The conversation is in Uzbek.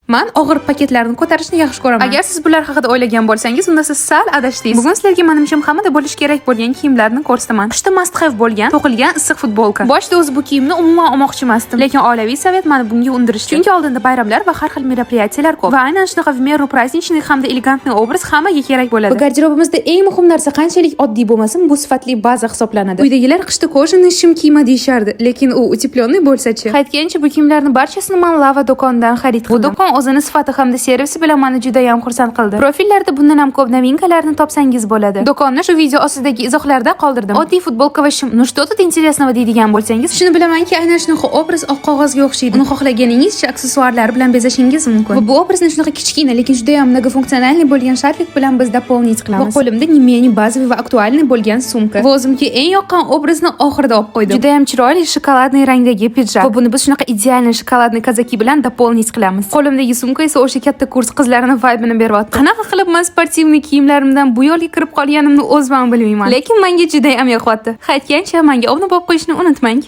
Man og'ir paketlarni ko'tarishni yaxshi ko'raman. Agar siz bular haqida o'ylagan bo'lsangiz, unda siz sal adashdingiz. Bugun sizlarga, manimcha, hammada bo'lishi kerak bo'lgan kiyimlarni ko'rsataman. Qishda must have bo'lgan to'qilgan issiq futbolka. Boshida o'zi bu kiyimni umuman olmoqchi emasdim, lekin oilaviy совет mani bunga undirishdi. Chunki oldinda bayramlar va har xil мероприятия lar ko'p. Va aynan shunaqa в меру праздничный hamda элегантный obraz hammaga kerak bo'ladi. Va garderobimizda eng muhim narsa, qanchalik oddiy bo'lmasin, bu sifatli baza hisoblanadi. Uydagilar qishda кожаный shim kiyma deyishardi, lekin u утепленный bo'lsa-chi? Aytgancha, bu kiyimlarni barchasini man Lava do'konidan xarid qildim. Bu do'kon o'zini sifati hamda servisi bilan meni juda ham xursand qildi. Profillarda bundan ham ko'p новинка larni topsangiz bo'ladi. Do'konni shu video ostidagi izohlarda qoldirdim. Oddiy futbolka va shim, ну что тут интересного deydigan bo'lsangiz, Shuni bilamanki, aynan shunaqa obraz oq qog'ozga o'xshaydi. Uni xohlaganingizcha aksessuarlar bilan bezashingiz mumkin. Va bu obrazni shunaqa kichkina, lekin juda ham многофункциональный bo'lgan шарфик bilan biz дополнить qilamiz. Va qo'limda не менее базовый va актуальный bo'lgan sumka. Va o'zimga eng yoqqan obrazni oxirida olib qo'ydim. Juda ham chiroyli шоколадный rangdagi pidjak. Va buni biz shunaqa идеальный шоколадный казаки bilan дополнить qilamiz. Qo'limdagi sumka esa o'sha katta kurs qizlarini vibe ini beryapti. Qanaqa qilib man спортивный kiyimlarimdan bu yo'lga kirib qolganimni o'zim ham bilmayman. Lekin menga juda ham yoqyapti. Aytgancha, menga obuna bo'lib qo'yishni unutmang.